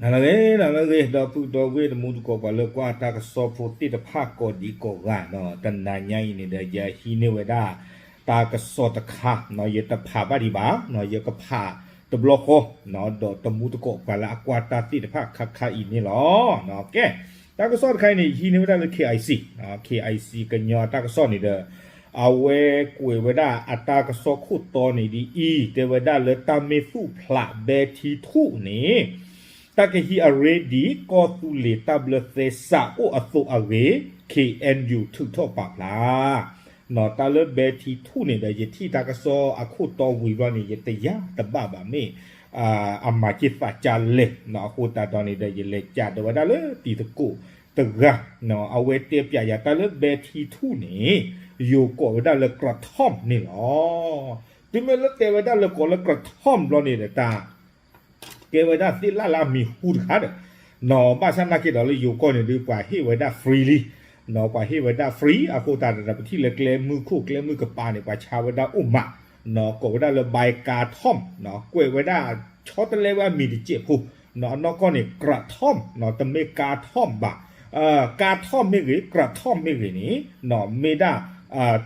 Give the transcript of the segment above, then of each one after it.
နလၢအဂ့ၤ နလၢအဂ့ၤ ဒီပုၢ်ဒီဝဲၢ်တံၤသကိး ပှၤလၢကွၢ်တၢ်ကစီၣ်ဖိသ့ၣ်တဖၣ်ကိးဒံးကိးဂၤနီၤ, တနၤညါအံၤန့ၣ်ဒီး ယဟံးန့ၢ်ဝဲဒၣ် တၢ်ကစီၣ်တခါနီၤ, ယတဖးဘၣ်ဒံးဘၣ်နီၤ, ယကဖးတဘျီဃီနီၤ, ဒီးတံၤသကိးပှၤလၢအကွၢ်တၢ်သ့ၣ်တဖၣ်ခါခါအံၤန့ၣ်လီၤ. ကဲ, တၢ်ကစီၣ်တခါအံၤန့ၣ် ယဟံးန့ၢ်ဝဲဒၣ်လၢ K I C, K I C ကညီတၢ်ကစီၣ်န့ၣ်ဒီး အဝဲကွဲးဝဲဒၣ်အတၢ်ကစီၣ်ခိၣ်တီန့ၣ်ဒ်အံၤ, တဲဝဲဒၣ်လၢတၢ်မ့ၢ်သူၣ်ဖျးဘဲထံထူၣ်န့ၣ် တၢ်ကဟံးအရ့ဒ်ကီၢ်သူလ့ၤတၢ်ဘျၢသဲစးအိၣ်အသိးအဂ့ၢ် K N U ထုးထီၣ်ပာ်ဖျါ နီၤ, တၢ်လၢဘဲထံထူၣ်န့ၣ်ဒီး ယထံၣ်တၢ်ကစီၣ်အခိၣ်တီဝံၤဘျီန့ၣ် ယတယၢ်တဘၣ်ဘၣ်မ့ၢ် အမၤက့ၤသးကါလဲၣ်နီၤ, အဃိသတးဒီးန့ၣ်ဒီး ယလဲၤကးဒီးဝဲဒၣ်လၢတံၤသကိးတဂၤနီၤ, အဝဲတဲပျးယၤတၢ်လၢဘဲထံထူၣ်န့ၣ် ယိၤကိးဝဲဒၣ်လၢ ကရထီၣ် န့ၣ်လီၤ. တုၤမ့ၢ်လၢတဲဝဲဒၣ်လၢကိးလၢ ကရထီၣ် ဘျီန့ၣ်ဒီး တၢ် ကဲဝဲဒၣ်သ့ၣ်လၣ်လၢအမံၤဟူတခါဒီး နီၤ, ဘၣ်ဆၣ်နာ်က့ဒီးလၢယိၤကီၢ်န့ၣ်ဒုး ပှၤဟ့ၣ်ဝဲဒၣ် free လံ နီၤ, ပှၤဟ့ၣ်ဝဲဒၣ် free အဃိသတးဒီး ပထံၣ်လၢကျဲမုၢ်ခိၣ်ကျဲမုၢ်ကပၤန့ၣ် ပှၤဆါဝဲဒၣ်အိၣ်မး, နီၤ, ကိးဝဲဒၣ်လၢ ဘဲ ကါထီၣ် နီၤ, ကွဲးဝဲဒၣ် ဆီတလဲဝဲအမံၤတစဲးဖိ, နီၤ, အနီၢ်ကီၢ်န့ၣ် ကရထီၣ် နီၤ, တမ့ၢ်ကါထီၣ်ဘၣ်, ကါထီၣ်မ့ၢ်ဂ့ၤ ကရထီၣ်မ့ၢ်ဂ့ၤန့ၣ် နီၤ, မ့ၢ်ဒၣ်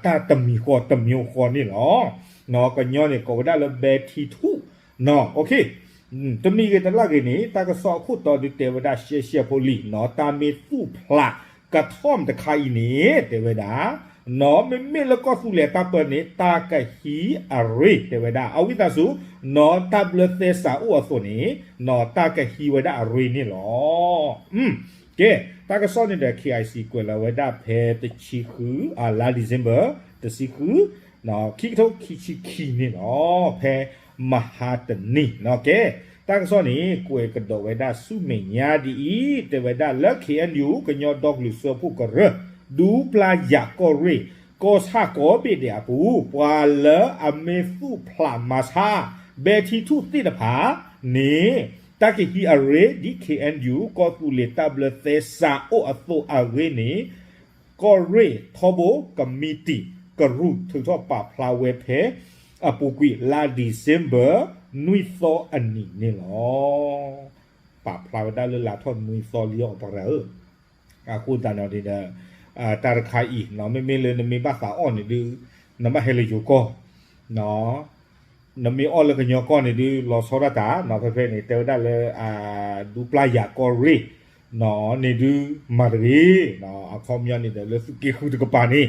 တၢ်တမံၤဃီတမံၤဃီန့ၣ်လီၤ. နီၤ, ကညီန့ၣ် ကိးဝဲဒၣ်လၢ ဘဲထံထူၣ် နီၤ, တမံၤဂ့ၤတလၢ်ဂ့ၤန့ၣ် တၢ်ကစီၣ်အခိၣ်တီဒုးတဲဝဲဒၣ် ရှဲရှဲဖိလံနီၤ, တၢ်မ့ၢ်သူၣ်ဖျး ကထီၣ် တခါအံၤန့ၣ် တဲဝဲဒၣ်, နီၤ, မ့မ့ၢ်လၢကီၢ်သူလ့ၤအတၢ်ပၢန့ၣ် တၢ်ကဟံးအရ့ တဲဝဲဒၣ်, အဝံသးစူၤ နီၤ, တၢ်ဘျၢသဲစးအိၣ်အသိးန့ၣ် နီၤ, တၢ်ကဟံးဝဲဒၣ်အရ့န့ၣ်လီၤ. ကဲ, တၢ်ကစီၣ်န့ၣ်ဒီး K I C ကွဲးလီၤဝဲဒၣ်ဖဲတဆံဃု, လါ December တဆံဃု ခံကထိခံဆံခံန့ၣ်လီၤ. ဖဲမဟါတနံၤနီၤ, ကဲ, တၢ်ကစီၣ်န့ၣ် ကွဲးကဒီးဝဲဒၣ်ဆူမဲာ်ညါဒ်အံၤ, တဲဝဲဒၣ်လၢ K N U ကညီဒီကလုာ်စၢဖှိၣ်ကရၢ ဒူပျၢ်ယၤကီၢ်ရ့ၣ် ကီၢ်ဆၣ်ကိးဘ့ၣ်ဒဲးအပူၤ ပှၤလၢအမ့ၢ်သူၣ်ဖျးမၤဆါ ဘဲထံထူၣ်သ့ၣ်တဖၣ်န့ၣ် တၢ်ကဟံးအရ့ဒ် K N U ကီၢ်သူလ့ၤတၢ်ဘျၢသဲစးအိၣ်အသိးအဂ့ၢ်န့ၣ် ကီၢ်ရ့ၣ်ထီဘိကမံးတံာ်ကရူၢ် ထုးထီၣ်ပာ်ဖျါဝဲဖဲ အပူၤကွံာ်လါ December နွံသီအနံၤန့ၣ်လီၤ. ပာ်ဖျါဝဲဒၣ်လၢလါထီၣ်နွံသီလံအီၤ ပှၤတဂၤဧၢ, အဃိသတးဒီး တၢ်တခါအံၤ မ့မ့ၢ်လၢနမ့ၢ်ဘၣ်သးအီၣ်န့ၣ်ဒုး နဘၣ်ဟဲလၢယိၤကီၢ် နမ့ၢ်အီၣ်လၢကညီကီၢ်န့ၣ်ဒုး လီၤဆီဒၣ်တၢ်နီၤ, ဖဲဖဲန့ၣ် တဲဝဲဒၣ်လၢ ဒူပျၢ်ယၤကီၢ်ရ့ၣ် န့ၣ်ဒုးမၤတဂ့ၤ, အခီပညီန့ၣ်ဒီး လၢသုးက့ဃုတကပၤန့ၣ်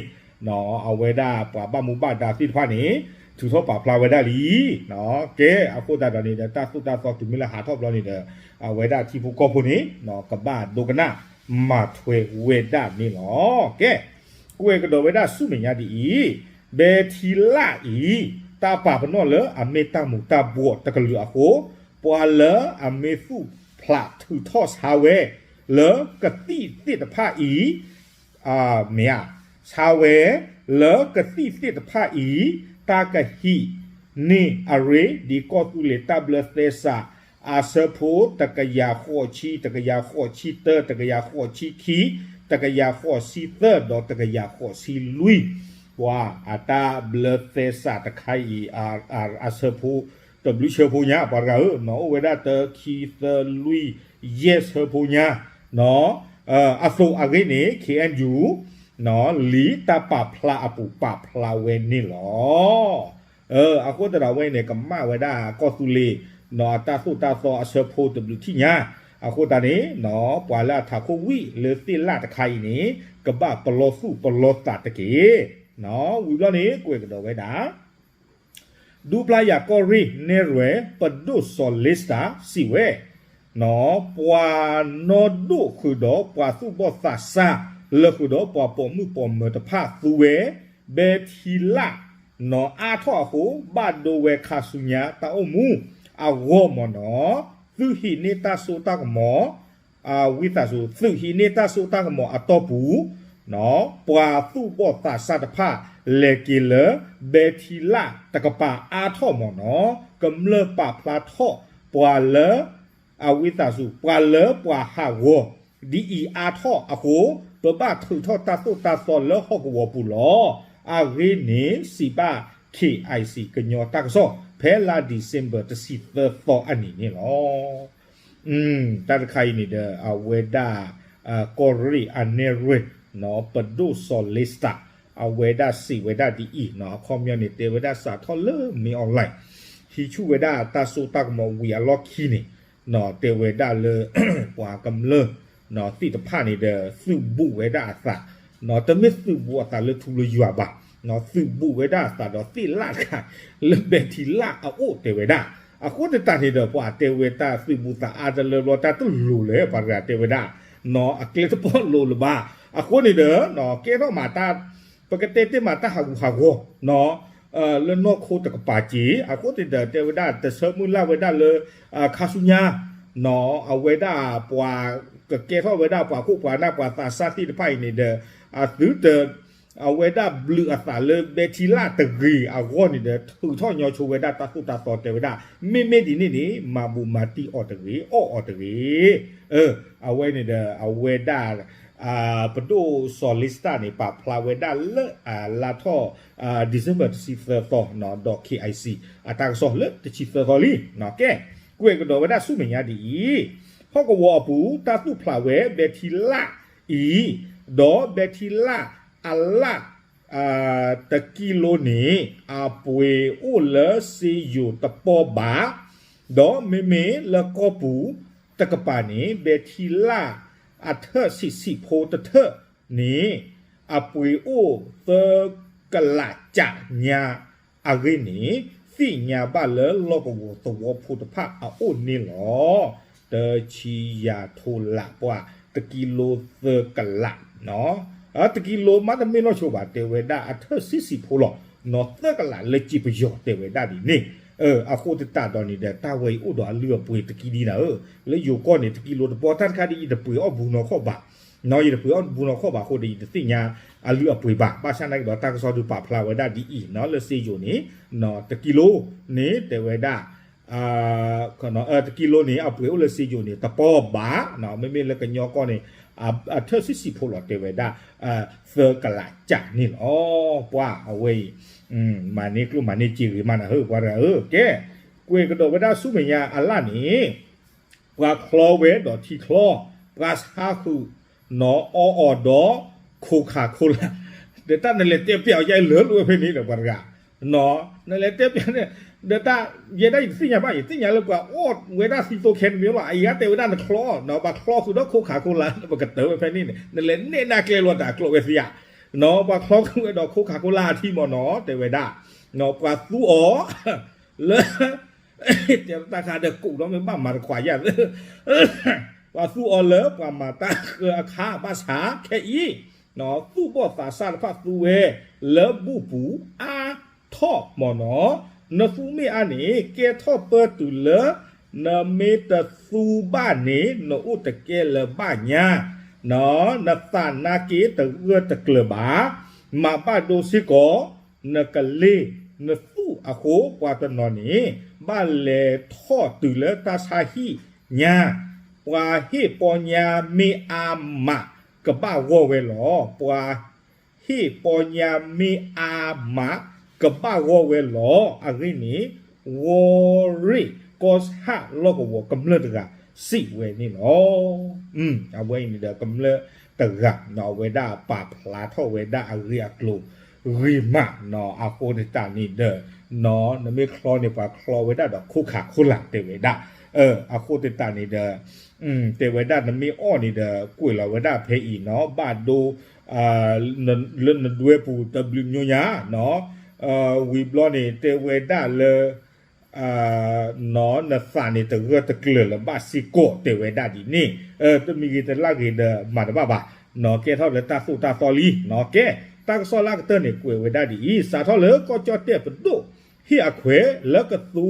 အဝဲဒၣ်ပှၤဘၣ်မူဘၣ်ဒါသ့ၣ်တဖၣ်န့ၣ် ထုးထီၣ်ပာ်ဖျါဝဲဒၣ်လံ. ကဲ, အဃိသတးဒီးန့ၣ်ဒီး တၢ်သိၣ်တၢ်သီတုၤမ့ၢ်လၢဟးထီၣ်ဘျီန့ၣ်ဒီး အဝဲဒၣ်ထံဖိကီၢ်ဖိန့ၣ် ကဘၣ်ဒိကနၣ်မၤထွဲဝဲဒၣ်န့ၣ်လီၤ. ကဲ, ကွဲးကဒီးဝဲဒၣ်ဆူမဲာ်ညါဒ်အံၤ, ဘဲထံလၣ်အံၤ တၢ်ပာ်ပနီၣ်လၢအမ့ၢ်တၢ်မူၤတၢ်ဘှီးတကလုာ်အဃိ, ပှၤလၢအမ့ၢ်သူၣ်ဖျးထုးထီၣ်ဆါဝဲ လၢကသံၣ်သ့ၣ်တဖၣ်အံၤ မ့ၢ်ဧါ, ဆါဝဲ လၢကသံၣ်သ့ၣ်တဖၣ်အံၤ တၢ်ကဟံးန့ၢ်အရ့ဒ်ကီၢ်သူလ့ၤတၢ်ဘျၢသဲစး အဆၢဖိတကယၤဃိးဆံ, တကယၤဃိးဆံတၢ, တကယၤဃိးဆံခံ, တကယၤဃိးဆံသၢ ဒီးတကယၤဃိးဆံလွံၢ်, ပှၤအတၢ်ဘျၢသဲစးတခါအံၤ အဆၢဖိ တဘျုးဆၢဖိညါ ပှၤတဂၤဧၢ, အိၣ်ဝဲဒၣ်တၢ ခံ သၢ လွံၢ် ယဲၢ်ဆၢဖိညါ အသိးအဂ့ၢ်န့ၣ် K N U လံာ်တၢ်ပာ်ဖျါအပူၤပာ်ဖျါဝဲန့ၣ်လီၤ. အဃိသတးဒီးအဝဲန့ၣ် ကမၣ်ဝဲဒၣ်ကီၢ်သူလ့ၤ အတၢ်သိၣ်တၢ်သီအဆၢဖိတဘျုးထံၣ်ညါ, အဃိသတးန့ၣ် ပှၤလၢအထးခိၣ်ဝံၣ်လၢသ့ၣ်လၣ်တခါအံၤန့ၣ် ကဘၣ်ပလီၢ်သူၣ်ပလီၢ်သးတက့ၢ်. ဝံၤဘျီန့ၣ် ကွဲးကဒီးဝဲဒၣ် ဒူပျၢ်ယၤကီၢ်ရ့ၣ်နဲၣ်ရွဲၣ် ပဒိၣ်စီၤလ့စတၢ်စံးဝဲ, ပှၤနီၢ်ဒိၣ်ဃုာ်ဒီးပှၤသူၣ်ဘီၣ်သးစၢ် လၢဃုာ်ဒီးပှၤပိာ်မုၣ်ပိာ်မၢၤတဖၣ်သူဝဲ ဘဲထံလၣ် နီၢ်အါထီၣ်အဃိ ဘၣ်ဒိဝဲခါဆူညါတၢ်အိၣ်မူအဂီၢ်မ့ၢ်နီၢ်, သုဟံးန့ၢ်တၢ်စိတၢ်ကမီၤ ဝံသးစူၤ သုးဟံးန့ၢ်တၢ်စိတၢ်ကမီၤအတီၢ်ပူၤ, ပှၤသူၣ်ဘီၣ်သးစၢ်တဖၣ် လဲၤက့ၤလၢဘဲထံလၣ်တကပၤအါထီၣ်မ့ၢ်နီၢ်, ကမျၢၢ်ပာ်ဖျါထီၣ်ပှၤလၢ အဝံသးစူၤ ပှၤလၢပှၤဟးဂီၤ ဒ်အံၤအါထီၣ်အဃိ, ပဘၣ်ထုးထီၣ်တၢ်သိၣ်တၢ်သီလၢဟီၣ်ကဝီၤပူၤလီၤ. အဂ့ၢ်န့ၣ် စံးဘၣ် K I C ကညီတၢ်ကစီၣ် ဖဲလါ December တဆံသၢသီအနံၤန့ၣ်လီၤ. တၢ်တခါအံၤန့ၣ်ဒီး အဝဲဒၣ် ကီၢ်ရ့ၣ်အနဲၣ်ရွဲၣ် ပဒိၣ်စီၤလ့စတၢ် အဝဲဒၣ်စံးဝဲဒၣ်ဒ်အံၤ, အခီပညီန့ၣ် တဲဝဲဒၣ်စးထီၣ်လၢမ့ၢ် online ဟံးဆူၣ်ဝဲဒၣ်တၢ်စိတၢ်ကမီၤဝံၤအလီၢ်ခံန့ၣ် တဲဝဲဒၣ်လၢ ပှၤကမျၢၢ် သ့ၣ်တဖၣ်န့ၣ်ဒီး သုးဘူးဝဲဒၣ်အသး, တမ့ၢ်သုးဘူးအသးလၢထူလၢယွၤဘၣ်, သုးဘူးဝဲဒၣ်အသးဒီးသ့ၣ်လၣ်တခါ လၢဘဲထံလၣ်အအိၣ်တဲဝဲဒၣ်. အဃိသတးန့ၣ်ဒီး ပှၤတဲဝဲတၢ်သုးဘူးသးအါတလၢဘျီ တၢ်တလိၤလဲၣ် ပှၤတဂၤတဲဝဲဒၣ်, အကျဲတပီၢ်လိၤလၢၤဘၣ်. အဃိန့ၣ်ဒီး ကဲထီၣ်မးတၢ် ပကတဲတ့ၢ်မးတၢ်ဟးဂူာ်ဟးဂီၤ လၢနီၢ်ခိတကပၤက့ၤ, အဃိသတးဒီး တဲဝဲဒၣ်တဆၢမုၢ်လၢ်ဝဲဒၣ်လၢ ခါဆူညါ အဝဲဒၣ်ပှၤကကဲထီၣ်ဝဲဒၣ်ပှၤခိၣ်ပှၤနၢ်ပှၤသးစၢ်သ့ၣ်တဖၣ်အံၤန့ၣ်ဒီး အသုတ အဝဲဒၣ်ဘျုးအသးလၢဘဲထံလၣ်တဂ့ၤအဂီၢ်န့ၣ်ဒီး ထုးထီၣ်ညီဆိဝဲဒၣ်တၢ်သိၣ်တၢ်သီတဲဝဲဒၣ်, မ့မ့ၢ်ဒ်န့ၣ်န့ၣ် မၤဘူးမၤတံၢ်အီၤတဂ့ၤ အီၣ်အီၤတဂ့ၤ. အဝဲန့ၣ်ဒီး အဝဲဒၣ် ပဒိၣ်စီၤလ့စတၢ်န့ၣ် ပာ်ဖျါဝဲဒၣ်လၢ လါထီၣ် December တဆံသၢသီ ဒီး K I C အတၢ်ကစီၣ်လၢတဆံသၢသီလံ. ကဲ ကွဲးကဒီးဝဲဒၣ်ဆူမဲာ်ညါဒ်အံၤ, ဟီၣ်ကဝီၤအပူၤ တၢ်သူၣ်ဖျးဝဲဘဲထံလၣ်အံၤ, ဒီးဘဲထံလၣ်အလၣ် တကံလိန့ၣ် အပှ့ၤအိၣ်လၢစ့ယိၤတပီၢ်ဘး, ဒီးမ့မ့ၢ်လၢကီၢ်ပူၤတကပၤန့ၣ် ဘဲထံလၣ်အထၢၣ်ဆံးဆံးဖိတထၢၣ်န့ၣ် အပှ့ၤအိၣ်သၢကလးကၠးညါအဂ့ၢ်န့ၣ် သ့ၣ်ညါဘၣ်လၢလီၢ်ကဝီၤသဝီဖိတဖၣ်အအိၣ်န့ၣ်လီၤ. တဆံယၤထိလးပှၤ တကံလိသၢကလး တကံလိမးတမ့ၢ်လီၤဆိဘၣ် တဲဝဲဒၣ်အထၢၣ်ဆံးဆံးဖိလီၤ. နီၢ်သၢကလးလၢကံပယီၤတဲဝဲဒၣ်ဒ်န့ၣ်, အဃိသတးဒီးန့ၣ်ဒီး တၢ်ဝဲအံၤအိၣ်ဒီးအလုၢ်အပှ့ၤတကံဒံနၤဧၢ, လၢယိၤကီၢ်န့ၣ် တကံလိတပီၢ် တၢ်တခါဒ်ယတပှ့ၤအီၣ်ဘူးနီၢ်ခီၣ်ဘၣ်, ယတပှ့ၤအီၣ်ဘူးနီၢ်ခီၣ်ဘၣ်အဃိဒီး ယတသ့ၣ်ညါအလုၢ်အပှ့ၤဘၣ်. ဘၣ်ဆၣ်နာ်က့ဒီး တၢ်ကစီၣ်ဒုးပာ်ဖျါဝဲဒၣ်ဒ်အံၤနီၤ လၢစ့ယိၤန့ၣ် တကံလိန့ၣ် တဲဝဲဒၣ် တကံလိန့ၣ် အပှ့ၤအိၣ်လၢစ့ယိၤန့ၣ် တပီၢ်ဘး, မ့မ့ၢ်လၢကညီကီၢ်န့ၣ် အထၢၣ်ဆံးဆံးဖိလီၤ တဲဝဲဒၣ် သၢကလးကၠးန့ၣ်လီၤ. ပှၤအဝဲအံၤ မၤန့ၢ်ကျိၣ်မၤန့ၢ်စ့ဂ့ၤမးနၤဧၢ ပှၤတဂၤဧၢ, ကဲ ကွဲးကဒီးဝဲဒၣ်ဆူမဲာ်ညါအလၣ်န့ၣ် ပှၤချီဝဲဒီးထံချီ, ပှၤဆါဃုာ်နီၤအီအီၤဒီး ခိခးခိလး, ဒီးတၢ်နလဲၤတဲပျးအီၤယဲလၢလိာ်ဝဲဖဲန့ၣ်ဒီး ပှၤတဂၤ နလဲၤတဲပျးန့ၣ် ဒီးတၢ်ယဲဒၣ်ယတသ့ၣ်ညါဘၣ် ယသ့ၣ်ညါလၢပှၤအီၣ်ဝဲဒၣ်သံသိခဲနမ့ၢ်လီၤ အအံၤဂၤတဲဝဲဒၣ်နချီနီၤ ပှၤချီဃုာ်ဒီးခိခးခိလး ပကတၢၢ်ဝဲဖဲန့ၣ်န့ၣ် နလဲၤနဲၣ်နၢ်ကျဲလီၤတၢ်ကျိးဝဲသ့ဧါ, နီၤ ပှၤချီဃုာ်ဝဲဒီးခိခးခိလးအထံမ့ၢ်နီၤ တဲဝဲဒၣ် နီၤ ပှၤသူအီၤ လၢ တဲတၢ်ခါဒီးကူးဒီးမ့ၢ်ဘၣ်မၤတခွးယၤသ့ ပှၤသူအီၤလၢပှၤမၤတၢ်ဃၢအခါဘၣ်ဆၣ် ခဲအံၤ သူၣ်ဘီၣ်သးစၢ်တဖၣ်သူဝဲလၢဘူၣ်ပူၤအါထီၣ်မ့ၢ်နီၤ, နသူမ့ၢ်အါန့ၣ် ကဲထီၣ်ပၢတုၤလၢ နမ့ၢ်တသူဘၣ်န့ၣ် နအိၣ်တကဲလၢၤဘၣ်ညါ, နသးနာ်က့တဂၢၢ်တကျၢၤဘၣ်, မၤဘၣ်ဒိစ့ၢ်ကီး နကလ့ၢ်နသူၣ်အဃိ ပှၤတနီၤန့ၣ် ဘၣ်လဲၤထီၣ်တုၤလၢတၢ်ဆါဟံၣ်ညါ, ပှၤဟ့ၣ်ပီညါမ့ၢ်အါမး ကဘၣ်ဂီၢ်ဝဲလီၤ. ပှၤ ဟ့ၣ်ပီညါမ့ၢ်အါမး ကဘၣ်ဂီၢ်ဝဲလီၤ. အဂ့ၢ်န့ၣ် ဝီၤရ့ၣ်ကီၢ်ဆၣ်လီၢ်ကဝီၤကမျၢၢ်တဂၤစံးဝဲန့ၣ်လီၤ. အဝဲအံၤန့ၣ်ဒီးကမျၢၢ်တဂၤ အဝဲဒၣ်ပာ်ဖျါထီၣ်ဝဲဒၣ်အဂ့ၢ်အကျိၤဂ့ၤမးနီၤ အဃိသတးန့ၣ်ဒီး နမ့ၢ်ချီန့ၣ် ပှၤချီဝဲဒၣ်ဒီးခိခးခိလးတဲဝဲဒၣ် အဃိသတးန့ၣ်ဒီး တဲဝဲဒၣ်နမ့ၢ်အီၣ်န့ၣ်ဒီး ကွဲးလီၤဝဲဒၣ်ဖဲအံၤနီၤ ဘၣ်ဒိ လၢနဒွဲပူၤတဘျုးမျိုးညါနီၤ ဝံၤဘျီန့ၣ် တဲဝဲဒၣ်လၢ နီၤ နသးန့ၣ်တဂၢၢ်တကျၢၤလၢၤဘၣ်စ့ၢ်ကီးတဲဝဲဒၣ်ဒ်န့ၣ် တမံၤဂ့ၤတလၢ်ဂ့ၤဒီးမၤတဘၣ်ဘၣ် နီၤကဲထီၣ်လၢတၢ်သိၣ်တၢ်သီလံနီၤ ကဲ တၢ်ကစီၣ်လၢအကတၢၢ်န့ၣ် ကွဲးဝဲဒၣ်ဒ်အံၤ စးထီၣ်လၢကီၢ်ကၠီၣ်တဲၣ်ပဒိၣ်ဟ့ၣ်အခွဲးလၢကသူ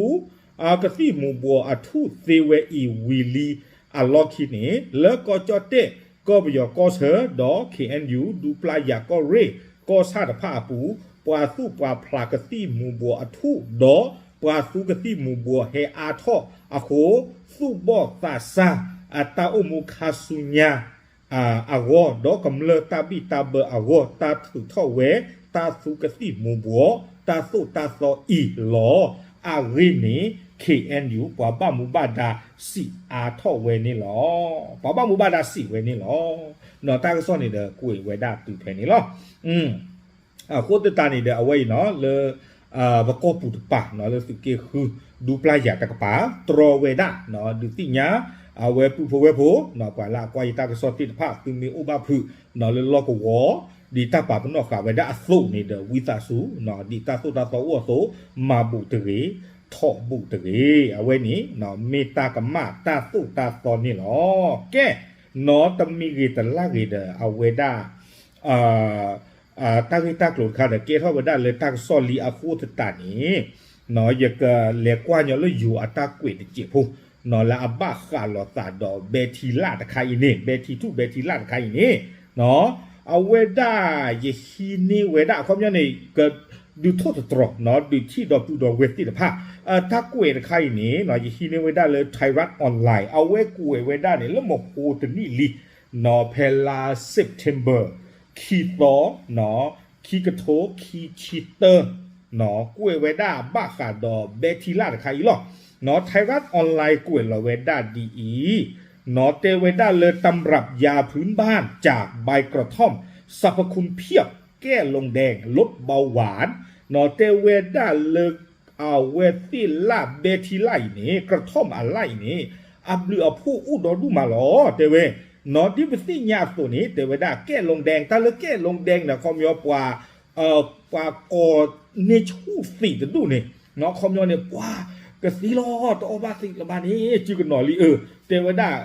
ကသံၣ်မူၤဘှီးအထူၣ်သ့ဝဲအံၤဝံၤလံအလီၢ်ခံန့ၣ် လၢကီၢ်ကၠီၣ်တဲၣ် ကီၢ်ပယီၤကီၢ်ဆၢ ဒီး K N U ဒူပျၢ်ယၤကီၢ်ရ့ၣ်ကီၢ်ဆၣ်တဖၣ်အပူၤ ပှၤသူၣ်ပှၤဖျးကသံၣ်မူၤဘှီးအထူၣ် ဒီးပှၤသူကသံၣ်မူၤဘှီးဟဲအါထီၣ်အဃိ သူၣ်ဘီၣ်သးစၢ်အတၢ်အိၣ်မူခါဆူညါ အဂီၢ် ဒီးကမျၢၢ်တၢ်ဘံၣ်တၢ်ဘၢအဂီၢ် တၢ်ထုးထီၣ်ဝဲ တၢ်သူကသံၣ်မူၤဘှီး တၢ်သိၣ်တၢ်သီအံၤလီၤ. အဂ့ၢ်န့ၣ် K N U ပှၤဘၣ်မူဘၣ်ဒါစံးအါထီၣ်ဝဲန့ၣ်လီၤ. ပှၤဘၣ်မူဘၣ်ဒါစံးဝဲန့ၣ်လီၤ. ဒီးတၢ်ကစီၣ်န့ၣ်ဒီးကွဲးဝဲဒၣ်တုၤဖဲန့ၣ်လီၤ. အဃိသတးန့ၣ်ဒီးအဝဲအံၤနီၤ လၢ ပကီၢ်ပူၤတပၤနီၤ လၢသုးက့ဃု ဒူပျၢ်ယၤတကပၤ တြီဝဲဒၣ်နီၤ ဒုးသ့ၣ်ညါ အဝဲပုၢ်ဖိဝဲၢ်ဖိနီၤ ပှၤလၢအကွၢ်ယတၢ်ကစီၣ်သ့ၣ်တဖၣ် သုမ့ၢ်အိၣ်ဘၣ်ဖုးနီၤ လၢလီၢ်ကဝီၤ ဒ်တၢ်ပာ်ပနီၣ်ဃာ်ဝဲဒၣ်အသိးန့ၣ်ဒီး ဝံသးစူၤနီၤ ဒ်တၢ်သိၣ်တၢ်သီအိၣ်အသိး မၤဘူးတဂ့ၤ ထီၣ်ဘူးတဂ့ၤ အဝဲန့ၣ် မ့ၢ်တၢ်ကမၣ်တၢ်သိၣ်တၢ်သီန့ၣ်လီၤ. ကဲ နီၤတမံၤဂ့ၤတလၢ်ဂ့ၤဒီး အဝဲဒၣ် တၢ်ဂ့ၢ်တၢ်ကျိၤတခါဒီး ကဲထီၣ်ဝဲဒၣ်လၢတၢ်ကစီၣ်လံအဃိသတးန့ၣ် ယကလဲၤကွၢ်ညီလၢယိၤအတၢ်ကွဲးတစဲးဖိ လၢအဘၣ်ဃးလိာ်သးဒီးဘဲထံလၢ်တခါအံၤန့ၣ် ဘဲထံထူၣ်ဘဲထံလၢ်တခါအံၤန့ၣ် အဝဲဒၣ်ယဟံးန့ၢ်ဝဲဒၣ်အခီပညီန့ၣ် ကဒုးထိၣ်သတြီၤနီၤ ဒုးထံၣ်ဒီပုၢ်ဒီဝဲၢ်သ့ၣ်တဖၣ် တၢ်ကွဲးတခါအံၤန့ၣ် ယဟံးန့ၢ်ဝဲဒၣ်လၢ Thairath Online အဝဲကွဲးဝဲဒၣ်န့ၣ် လၢမဟိတနံၣ်လံ နီၤ ဖဲလါ September ခံသီ ခံကထိခံဆံတၢ ကွဲးဝဲဒၣ်ဘၣ်ဃးဒီးဘဲထံလၢ်တခါအံၤလီၤ. နီၤ Thairath Online ကွဲးလီၤဝဲဒၣ်ဒ်အံၤ နီၤ တဲဝဲဒၣ်လၢ ตำรับยาพื้นบ้านจากใบกระท่อม สรรพคุณเพียบ แก้ลงแดง ลดเบาหวาน နီၤ တဲဝဲဒၣ်လၢ အဝဲသ့ၣ်လၢ်ဘဲထံလၢ်အံၤန့ၣ် ကရထီၣ်မးအလၢ်အံၤန့ၣ် အဘျုးအဖှိၣ်အိၣ်ဒီဒူၣ်မးလီၤ တဲဝဲ နီၤ ဒ်ပသ့ၣ်ညါအသိးန့ၣ် တဲဝဲဒၣ် ကဲလီၤဒဲး တၢ်လၢကဲလီၤဒဲးန့ၣ် အခီပညီပှၤ ပှၤကိးန့ၢ်ဆူၣ်သံးတဒူၣ်န့ၣ် နီၤ အခီပညီန့ၣ် ပှၤကသံလီၤ တအီၣ်ဘၣ်သံးလၢၤဘၣ်န့ၣ် စုကနီၤလံ အၢ တဲဝဲဒၣ်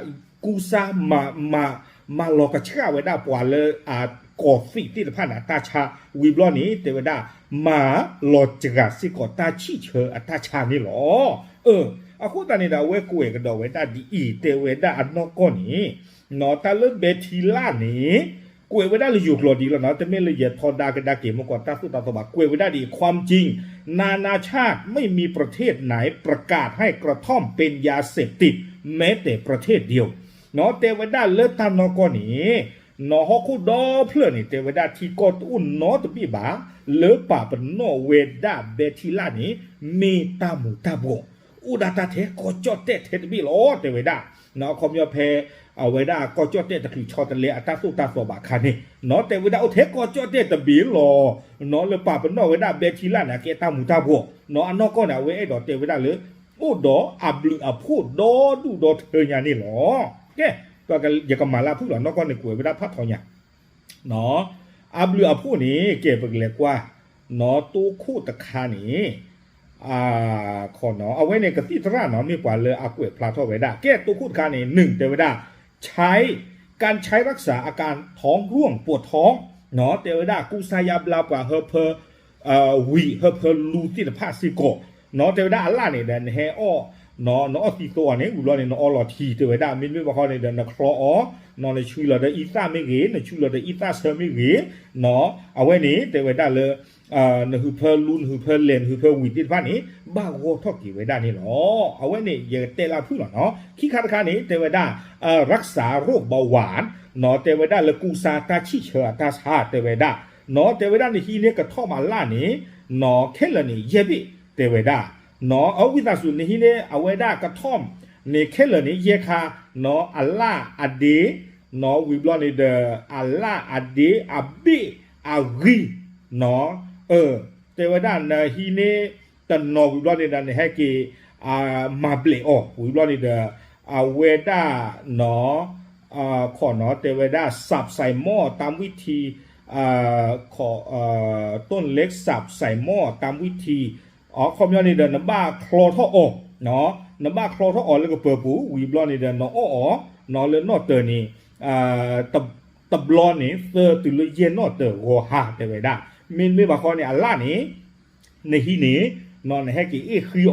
ကူစါ မၤလီၤကဆှၣ်ဝဲဒၣ်ပှၤလၢအကိးသံးသ့ၣ်တဖၣ်န့ၣ် အတၢ်ဆါ ဝံၤဘျီန့ၣ် တဲဝဲဒၣ် မၤလီၤစှၤစ့ၢ်ကီးတၢ်ဆံၣ်ဆၢအတၢ်ဆါန့ၣ်လီၤ. အဃိသတးန့ၣ်ဒီး အဝဲကွဲးကဒီးဝဲဒၣ်ဒ်အံၤ တဲဝဲဒၣ်အနီၢ်ကီၢ်န့ၣ် နီၤ တၢ်လၢဘဲထံလၢ်န့ၣ် ကွဲးဝဲဒၣ်လၢယိၤကျိာ်ဒ်လီၤနီၤ တမ့ၢ်လၢယထီဒါကဒါက့ၤမ့ၢ်ကီးတၢ်သိၣ်တၢ်သီဘၣ် ကွဲးဝဲဒၣ်ဒ်အံၤ ความจริง นานาชาติไม่มีประเทศไหนประกาศให้กระท่อมเป็นยาเสพติดแม้แต่ประเทศเดียว နီၤ တဲဝဲဒၣ်လၢတၢ်နီၢ်ကီၢ်န့ၣ် နီၤ ဟီၣ်ခိၣ်ဒီဖျၢၣ်န့ၣ် တဲဝဲဒၣ်ထံကီၢ်တအိၣ်နီတဘ့ၣ်ဘၣ် လၢပာ်ပနီၣ်ဝဲဒၣ်ဘဲထံလၢ်န့ၣ် မ့ၢ်တၢ်မူၤတၢ်ဘှီး အိၣ်ဒၣ်တၢ်ထဲကီၢ်ကၠီၣ်တဲၣ်ထဲတဘ့ၣ်လီၤ တဲဝဲဒၣ် နီၤ အခီပညီဖဲ အဝဲဒၣ်ကီၢ်ကၠီၣ်တဲၣ်တချုးဆီတလဲအတၢ်သိၣ်တၢ်သီဘၣ်အခါန့ၣ် နီၤ တဲဝဲဒၣ်အိၣ်ထဲကီၢ်ကၠီၣ်တဲၣ်တဘ့ၣ်လီၤ နီၤ လၢပာ်ပနီၣ်ဝဲဒၣ်ဘဲထံလၢ်န့ၣ် ကဲတၢ်မူၤတၢ်ဘှီး နီၤ အနီၢ်ကီၢ်န့ၣ် အဝဲအဲၣ်ဒိးတဲဝဲဒၣ်လၢ အိၣ်ဒီးအဘျုးအဖှိၣ်ဒီဒူၣ်ဒီထၢညါန့ၣ်လီၤ. ကဲ ယကမၤလၢဖုၣ်လီၤ နီၢ်ကီၢ်န့ၣ် ကွဲးဝဲဒၣ်ဖးထီညါ နီၤ အဘျုးအဖှိၣ်န့ၣ် ကဲပကလဲၤကွၢ် နီၤ တိခိၣ်တခါန့ၣ် အဝဲန့ၣ်ကသံၣ်သရၣ်နီၤ မ့ၢ်ပှၤလၢအကွဲးဖျါထီၣ်ဝဲဒၣ် ကဲတိခိၣ်တခါန့ၣ် နုၢ် တဲဝဲဒၣ် ใช้ การใช้รักษาอาการท้องร่วงปวดท้อง နီၤ တဲဝဲဒၣ် ကူစါယါဘျါပှၤဟၢဖၢ ဝံာ်ဟၢဖၢလူသ့ၣ်တဖၣ်စ့ၢ်ကီး နီၤ တဲဝဲဒၣ်အလၢ်န့ၣ်ဒီး နဟဲအီၣ် နီၤ နအီၣ်သံသိအီၤန့ၣ် ဝံၤဘျီန့ၣ် နအီလီၤထံ တဲဝဲဒၣ် မ့တမ့ၢ်ဘၣ်ဃီန့ၣ်ဒီး နချီအီၤ နီၤ နဆှံလီၤဒီးအံသၣ်မ့ၢ်ဂ့ၤ နဆှံလီၤဒီးအံသၣ်ဆၢမ့ၢ်ဂ့ၤ နီၤ အဝဲန့ၣ် တဲဝဲဒၣ်လၢ နဟုးဖၢလူ နဟုးဖၢလဲၢ် နဟုးဖၢဝံာ်သ့ၣ်တဖၣ်န့ၣ် ဘၣ်ဂီၢ်ထီၣ်က့ၤဝဲဒၣ်န့ၣ်လီၤ. အဝဲန့ၣ် ယတဲလၢဖုၣ်လီၤနီၤ ခံခါတခါန့ၣ် တဲဝဲဒၣ် รักษาโรคเบาหวาน နီၤ တဲဝဲဒၣ်လၢကူစါတၢ်ဆံၣ်ဆၢအတၢ်ဆါ တဲဝဲဒၣ် နီၤ တဲဝဲဒၣ် နဟံးန့ၢ်ကထီၣ်မးလၢ်န့ၣ် နီၤ ခဲလၢာ်န့ၣ် ယဲၢ်ဘ့ၣ် တဲဝဲဒၣ် နီၤ အဝံသးစူၤ နဟံးန့ၢ်အဝဲဒၣ်ကထီၣ်န့ၣ် ခဲလၢာ်န့ၣ် ယဲၢ်ခါ နီၤ အလၢ်အဒ့ နီၤ ဝံၤဘျီန့ၣ်ဒီး အလၢ်အဒ့ အဘ့ၣ် အဂံၢ် နီၤ အၢ တဲဝဲဒၣ် နဟံးန့ၢ်တနီၤဝံၤဘျီန့ၣ်ဒီး နဟဲက့ၤ မၤဘျဲးအီၤ ဝံၤဘျီန့ၣ်ဒီး အဝဲဒၣ် နီၤ ခီနီၤ တဲဝဲဒၣ် สับใส่หม้อตามวิธี ต้นเล็กสับใส่หม้อตามวิธี အခီပညီန့ၣ်ဒီး နဘၣ်ချီထီၣ်အီၤ နဘၣ်ချီထီၣ်အီၤလၢကပၢၤပူၤ ဝံၤဘျီန့ၣ်ဒီး နအီၣ်အီၤ နီၤလၢနီၣ်တၢၤန့ၣ် တဘျီန့ၣ် သၢတုၤလၢယဲၢ်နီၣ်တၢၤဂီၤဟါ တဲဝဲဒၣ် မ့တမ့ၢ်ဘၣ်ဃီန့ၣ် အလၢ်န့ၣ် နဟံးန့ၣ် နီၤ နဟဲက့ၤအ့ၣ်ဃံ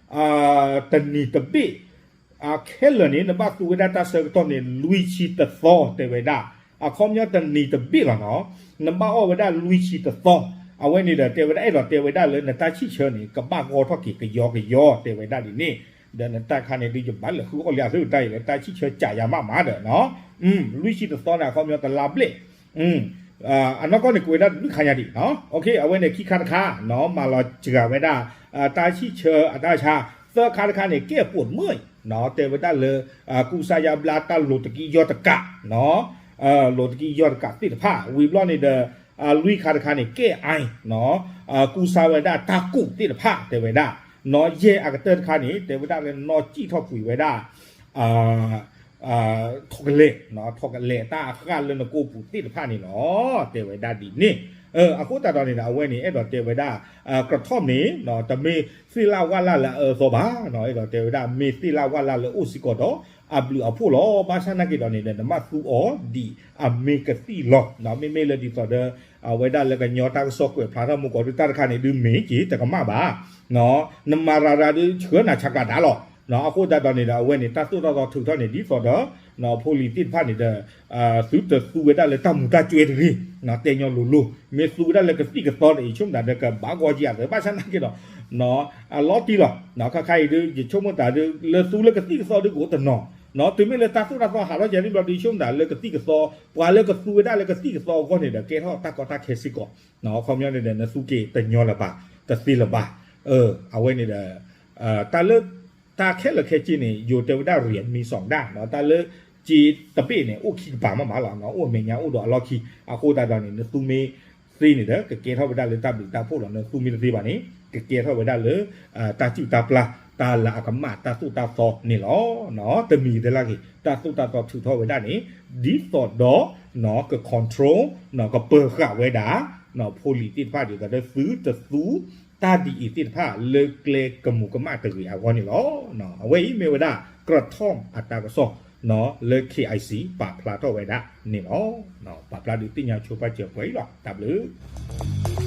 အီၤ တနံၤတဘ့ၣ် ခဲလၢာ်န့ၣ် နဘၣ်သူဝဲဒၣ်တၢ်ဆၢကတီၢ်န့ၣ် လွံၢ်ဆံတသီ တဲဝဲဒၣ် အခီပညီတနံၤတဘ့ၣ်လီၤနီၤ နဘၣ်အီၣ်ဝဲဒၣ်လွံၢ်ဆံတသီ အဝဲန့ၣ်ဒီး တဲဝဲဒၣ်အဲၣ်ဒိးတဲဝဲဒၣ်လၢနတၢ်ဆံၣ်ဆၢန့ၣ် ကဘၣ်ဂီၢ်ထီၣ်က့ၤကယီကယီ တဲဝဲဒၣ်ဒ်န့ၣ် ဒီးနတၢ်ခါန့ၣ် ဒုးယဘၣ်လဲၤဃုအီၣ်လံအသုတၢ်အံၤလၢတၢ်ဆံၣ်ဆၢကးယၤမးမးဒီးနီၤ လွံၢ်ဆံတသီန့ၣ် အခီပညီတလါဘျဲၣ် အနီၢ်ကီၢ်န့ၣ် ကွဲးဝဲဒၣ်တဘျုးခါညါဒံးနီၤ အဝဲန့ၣ်ခံခါတခါ မၤလီၤစှၤဝဲဒၣ် တၢ်ဆံၣ်ဆၢအတၢ်ဆါ သၢခါတခါန့ၣ် ကဲပိာ်မုၣ် တဲဝဲဒၣ်လၢ ကူစါယါဘျါတၢ်လိၤတကံယီၢ်တကး လိၤတကံယီၢ်တကးသ့ၣ်တဖၣ် ဝံၤဘျီန့ၣ်ဒီး လွံၢ်ခါတခါန့ၣ် ကဲအါ ကူစါဝဲဒၣ်တၢ်ကူၣ်သ့ၣ်တဖၣ် တဲဝဲဒၣ် နီၢ်ယဲၢ်အကတၢၢ်တခါန့ၣ် တဲဝဲဒၣ်လၢနီၢ်စံၣ်ထီၣ်ကွံာ်ဝဲဒၣ် ထိးကလဲာ် ထိးကလဲာ်တၢ်အဃၢ်လၢနကိာ်ပူၤသ့ၣ်တဖၣ်န့ၣ်လီၤ တဲဝဲဒၣ်ဒ်န့ၣ် အဃိသတးဒီးန့ၣ်ဒီး အဝဲန့ၣ်အဲၣ်ဒိးတဲဝဲဒၣ် ကြထွီၣ်န့ၣ် တမ့ၢ်သ့ၣ်လၣ်ဝၣ်လၣ်လၢအအၢသီဘၣ် အဲၣ်ဒိးတဲဝဲဒၣ် မ့ၢ်သ့ၣ်လၣ်ဝၣ်လၣ်လၢအိၣ်စ့ၢ်ကီးဒီး အဘျုးအဖှိၣ်လီၤ ဘၣ်ဆၣ်နာ်က့ၤဒီးန့ၣ်ဒီး နဘၣ်သူအီၤဒ်အမ့ၢ်ကသံၣ်လီၤ မ့မ့ၢ်လၢဒ်သိးဒီး အဝဲဒၣ်လၢကညီတၢ်ကစီၣ်ကွဲးဖျါထီၣ်မူကီးဒုးတၢ်တခါန့ၣ်ဒုးမ့ၢ်က့ၤတကမၣ်ဘၣ် နမၤရၤရၤဒုးဆှၢနၤဆးကျးဒါလီၤ အဃိသတးဒီးန့ၣ်ဒီး အဝဲန့ၣ် တၢ်သိၣ်တၢ်သီထုးထီၣ်န့ၣ် ဒ်သိးဒီး ဖိလံၤသ့ၣ်တဖၣ်န့ၣ်ဒီး သုတသူဝဲဒၣ်လၢတၢ်မူၤတၢ်ကၠွဲတဂ့ၤ တဲညီလိၤလိၤ မ့ၢ်သူဝဲဒၣ်လၢကသံၣ်ကသီန့ၣ် ယဆိကမိၣ်သးဒီးကဘၣ်ဂီၢ်ကံအသး ဘၣ်ဆၣ်နာ်က့ၤဒီး အလီၤတံၢ်လီၤ ခါခါအံၤဒုး ယဆိကမိၣ်သးဒုး လၢသူလၢကသံၣ်ကသီဒုးကအိၣ်တနီၤ တုၤမ့ၢ်လၢတၢ်သိၣ်တၢ်သီဟးထီၣ်ယၤန့ၣ်ဘျီဒုး ယဆိကမိၣ်သးလၢကသံၣ်ကသီ ပှၤလၢကသူဝဲဒၣ်လၢကသံၣ်ကသီအဂီၢ်န့ၣ်ဒီး ကဲထီၣ်တၢ်ကီတၢ်ခဲစ့ၢ်ကီး အခီပညီန့ၣ်ဒီး နသူက့ၤတညီလၢၤဘၣ် တသ့လၢၤဘၣ် အဝဲန့ၣ်ဒီး တၢ်လၢ တၢ်ခဲလၢာ်ခဲဆ့န့ၣ် ယိၤတဲဝဲဒၣ် เหรียญมีสองด้าน တၢ်လၢ စ့တဘ့ၣ်န့ၣ် အိၣ်ခံကပၤမးမးလီၤ အိၣ်အမဲာ်ညါအိၣ်ဒီးအလီၢ်ခံ အဃိသတးဒီးန့ၣ် နသူမ့ၢ်သ့န့ၣ်ဒီး ကကဲထီၣ်ဝဲဒၣ်လၢတၢ်ဘျုးတၢ်ဖှိၣ်လီၤ နသူမ့ၢ်တသ့ဘၣ်န့ၣ် ကကဲထီၣ်ဝဲဒၣ်လၢ တၢ်စုၣ်တၢ်ပျၢ် တၢ်လၤအကမၣ် တၢ်သိၣ်တၢ်သီန့ၣ်လီၤ တမံၤတလၢ်က့ၤ တၢ်သိၣ်တၢ်သီထုးထီၣ်ဝဲဒၣ်န့ၣ် ဒ်သိးဒီး က control ကပၢၤဃာ်ဝဲဒၣ် ဖိလံၤသ့ၣ်တဖၣ်ဒ်သိးဒီးသုတသူ တၢ်ဒ်အံၤသ့ၣ်တဖၣ်လၢကျဲကမူၤကမၣ်တဂ့ၤအဂီၢ်န့ၣ်လီၤ. အဝဲအံၤမ့ၢ်ဝဲဒၣ် ကြထွီၣ်အတၢ်ကစီၣ် လၢ KIC ပာ်ဖျါထီၣ်ဝဲဒၣ်န့ၣ်လီၤ. ပာ်ဖျါဒုးသ့ၣ်ညါဆိပာ်စၢၤပှဲၤအံၤလီၤ. တၢ်ဘျုး